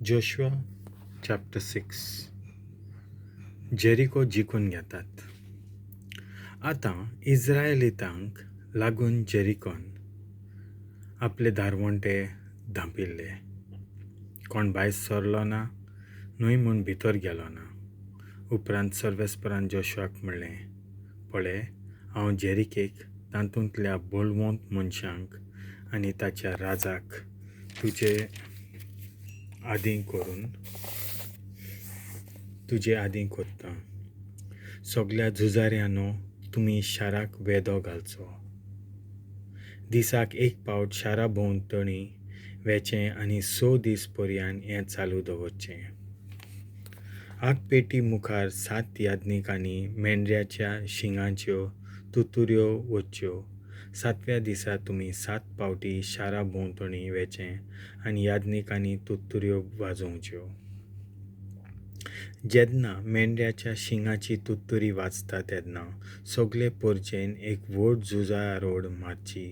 Joshua chapter 6. Jericho जिखून घेतात. आतां इज्रायलितांक लागून जेरिकोन आपले दारवंटे धांपिल्ले. कोण भायर सरलो ना न्हय म्हूण भितर गेलो ना. उपरांत सर्वेस्परान जोशुआक म्हणलें, पळय, हांव जेरिकेक तातूंतल्या बळवंत मनशांक आनी ताच्या राजाक तुजे आदीं करून तुजे आदीं कोत्तां. सगल्या झुजाऱ्यांनो, तुमी शाराक वेदो घालचो. दिसाक एक पावट शारा भोंवतणी वेचें आनी 6 दीस पर्यान हें चालू दवरचें. आगपेटी मुखार 7 याज्ञिकांनी मेंढऱ्याच्या शिंगांच्यो तुतुऱ्यो वच्च्यो. 7व्या दिसा तुमी 7 पावटी शारा भोंवतणी वेचें आनी याज्ञिकांनी तुतुऱ्यो वाजोवच्यो. जेन्ना मेंढऱ्याच्या शिंगाची तुतुरी वाजता तेन्ना सगळे परजेन एक व्हड झुजा आरोड मारची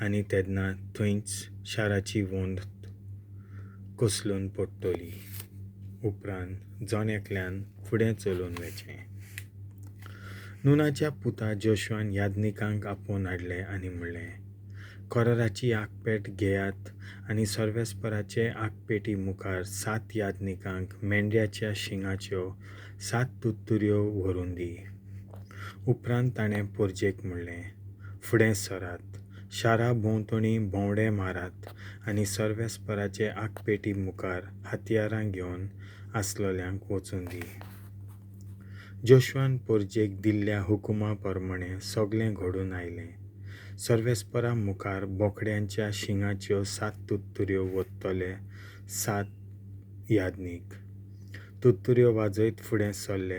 आनी तेन्ना थंयच शाराची वंद कोसळून पडटली. उपरांत जण एकल्यान फुडें चलून वेचें. नुनाच्या पुता जोशुआन याज्ञिकांक आपोवन हाडले आनी म्हणलें, कराराची आगपेट घेयात आनी सर्वेस्पराचे आगपेटी मुखार 7 याज्ञिकांक मेंढऱ्याच्या शिंगाच्यो 7 तुतुऱ्यो व्हरून दी. उपरांत ताणें परजेक म्हणलें, फुडें सरात, शारा भोंवतणी भोंवडे मारात आनी सर्वेस्पराचे आगपेटी मुखार हत्यारां घेवन आसलेल्यांक वचून दी. जोशुआन परजेक दिल्ल्या हुकुमा प्रमाणें सगळें घडून आयलें. सर्वेस्परा मुखार बोकड्यांच्या शिंगाच्यो 7 तुतुऱ्यो वतले 7 याज्ञीक तुतुऱ्यो वाजयत फुडें सरले.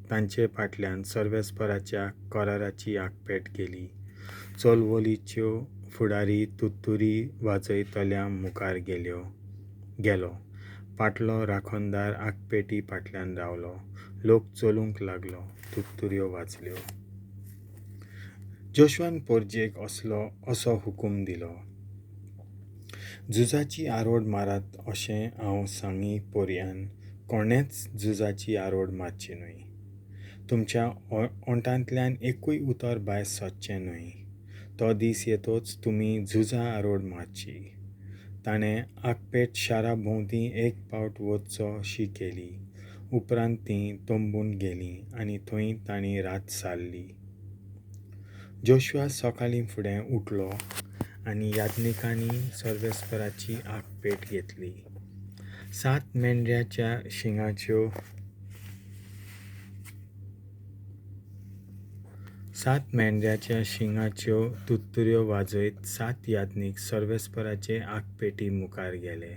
तांचे फाटल्यान सर्वेस्पराच्या कराराची आगपेट गेली. चलवलीच्यो फुडारी तुतुरी वाजयतल्या मुखार गेलो. पाटलो राखणदार आगपेटी फाटल्यान रावलो. लोक चलूंक लागलो. तुतुऱ्यो वाजल्यो. जोशुआन परजेक असो हुकूम दिलो, झुजाची आरोड मारात अशें हांव सांगी पर्यान कोणेंच झुजाची आरोड मारची न्हय. तुमच्या ओंठांतल्यान एकूय उतर भायर सरचें न्हय. तो दीस येतोच तुमी झुजा आरोड मारची. ताणें आगपेट शारा भोंवती एक पावट वचचो शी केली. उपरांत तीं तंबून गेलीं आनी थंय तांणी रात सारली. जोशुआ सकाळीं फुडें उठलो आनी याज्ञिकांनी सर्वेस्पराची आगपेट घेतली. 7 मेंढऱ्याच्या शिंगाच्यो 7 मेंढऱ्याच्या शिंगाच्यो तुतुऱ्यो वाजयत 7 याज्ञीक सर्वेस्पराचे आगपेटी मुखार गेले.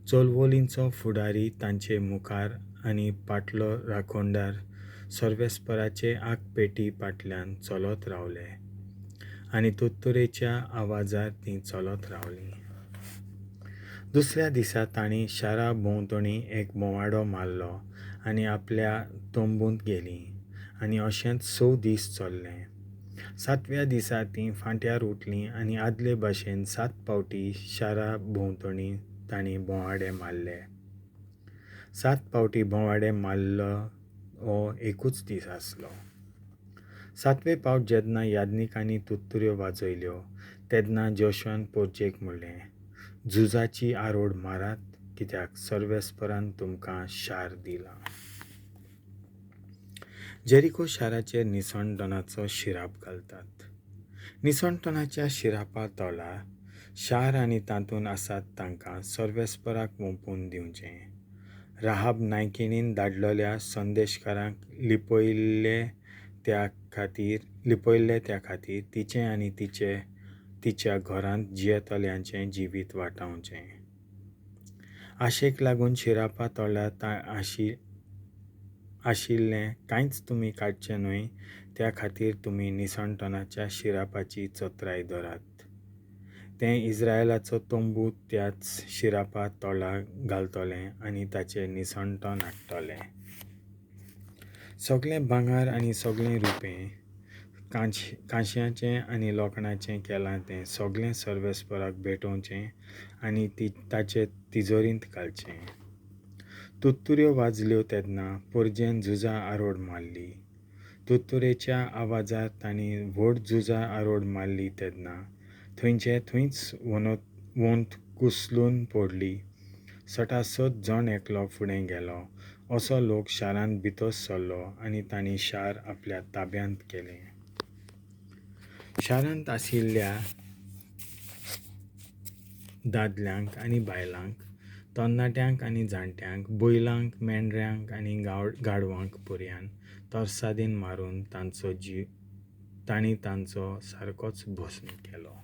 चलवलींचो फुडारी तांचे मुखार आनी पाटलो राखणदार सर्वेस्पराचे आगपेटी फाटल्यान चलत रावले आनी तुतुरेच्या आवाजार तीं चलत रावलीं. दुसऱ्या दिसा तांणी शारा भोंवतणी एक भोंवाडो मारलो आनी आपल्या तंबूंत गेलीं आनी अशेंच 6 दीस चल्लें. 7व्या दिसा तीं फांट्यार उठलीं आनी आदले भाशेन 7 पावटी शारा भोंवतणी तांणी भोंवाडे मारले. 7 पावटी भोंवाडे मारलो हो एकूच दीस आसलो. 7वे पावट जेन्ना याज्ञिकांनी तुतुऱ्यो वाजयल्यो तेन्ना जोशुआन परजेक म्हणलें, झुजाची आरोड मारात, कित्याक सर्वेस्परान तुमकां शार दिलां. जेरिको शाराचेर निसणटनाचो शिराप घालतात. निसणटनाच्या शिरापा तळा शार आनी तातूंत आसात तांकां सर्वेस्पराक वोंपून दिवचें. राहाब नायकिणीन धाडलेल्या संदेशकारांक लिपयल्ले त्या खातीर तिचें आनी तिच्या घरांत जियेतल्यांचें जिवीत वाटावचें. आशेक लागून शिरापा तळा आशिल्लें कांयच तुमी काडचें न्हय, त्या खातीर तुमी निसणटनाच्या शिरापाची चत्राय धरात. तें इज्रायलाचो तंबू त्याच शिरापा तळा घालतलें आनी ताचें निसणटन हाडटलें. सगळें भांगर आनी सगळें रुपें कांश्याचें आनी लोखणाचें केलां तें सगळें सर्वेस्पराक भेटोवचें आनी ताचे तिजोरींत घालचें. तुत्तुऱ्यो वाजल्यो तेन्ना परजेन झुजा आरोड मारली. तुत्तुरेच्या आवाजार तांणी व्हड झुजा आरोड मारली तेन्ना थंयचे थंयच वंत कुसलून पडली. सटासट जण एकलो फुडें गेलो असो लोक शारांत भितर सरलो आनी तांणी शार आपल्या ताब्यांत केलें. शारांत आशिल्ल्या दादल्यांक आनी बायलांक, तरणाट्यांक आनी जाणट्यांक, बैलांक, मेंढऱ्यांक आनी गाडवांक पर्यान तरसादीन मारून तांणी तांचो सारकोच भस्म केलो.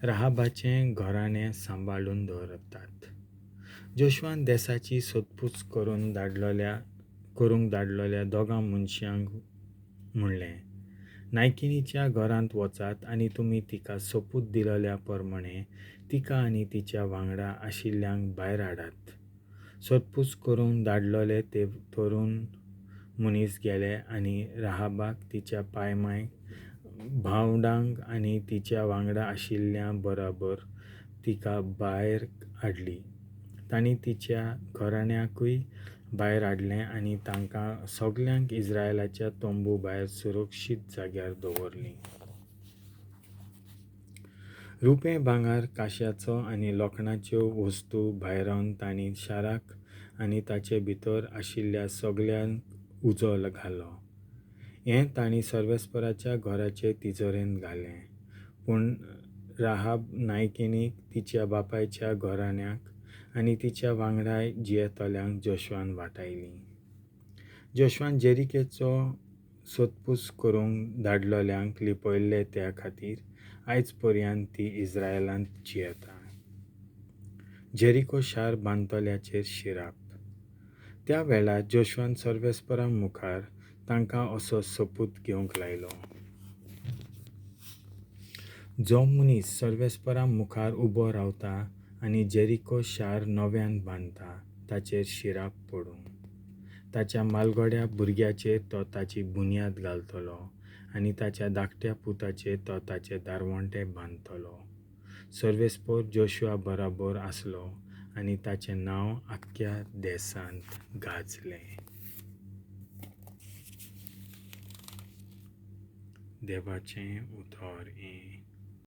राहाबाचें घराणें सांबाळून दवरतात. जोशुआन देसाची सोदपूस करूंक धाडलेल्या दोगां मनशांक म्हणलें, नायकिणीच्या घरांत वचात आनी तुमी तिका सोपूत दिलेल्या प्रमाणें तिका आनी तिच्या वांगडा आशिल्ल्यांक भायर हाडात. सोदपूस करूंक धाडलेले ते तरुण मनीस गेले आनी राहाबाक तिच्या पायमायक, भावंडांक आनी तिच्या वांगडा आशिल्ल्यां बराबर तिका भायर हाडली. तांणी तिच्या घराण्याकूय भायर हाडलें आनी तांकां सगल्यांक इस्रायलाच्या तंबू भायर सुरक्षीत जाग्यार दवरलीं. रुपें, भांगर, कांश्याचो आनी लोखणाच्यो वस्तू भायरावन तांणी शाराक आनी ताचे भितर आशिल्ल्या सगल्यांक उजो घालो. हें तांणी सर्वेस्पराच्या घराचे तिजोरेंत घालें. पूण राहाब नायकिणीक, तिच्या बापायच्या घराण्याक आनी तिच्या वांगडा जियेतल्यांक जोशुआन वाटायलीं. जोशुआन जेरिकोचो सोदपूस करूंक धाडलेल्यांक लिपयल्ले त्या खातीर आयज पर्यंत ती इस्रायलांत जियेता. जेरिको शार बांदतल्याचेर शिराप. त्या वेळार जोशुआन सर्वेस्परा मुखार तांकां असो सोपूत घेवंक लायलो, जो मनीस सर्वेस्परा मुखार उबो रावता आनी जेरिको शार नव्यान बांदता ताचेर शिराप पडूं. ताच्या मालगड्या भुरग्याचेर तो ताची बुन्याद घालतलो आनी ताच्या धाकट्या पुताचेर तो ताचे दारवंटे बांदतलो. सर्वेस्पर जोशुआ बराबर आसलो आनी ताचें नांव आख्ख्या देसांत गाजलें. देवाचें उतर हें.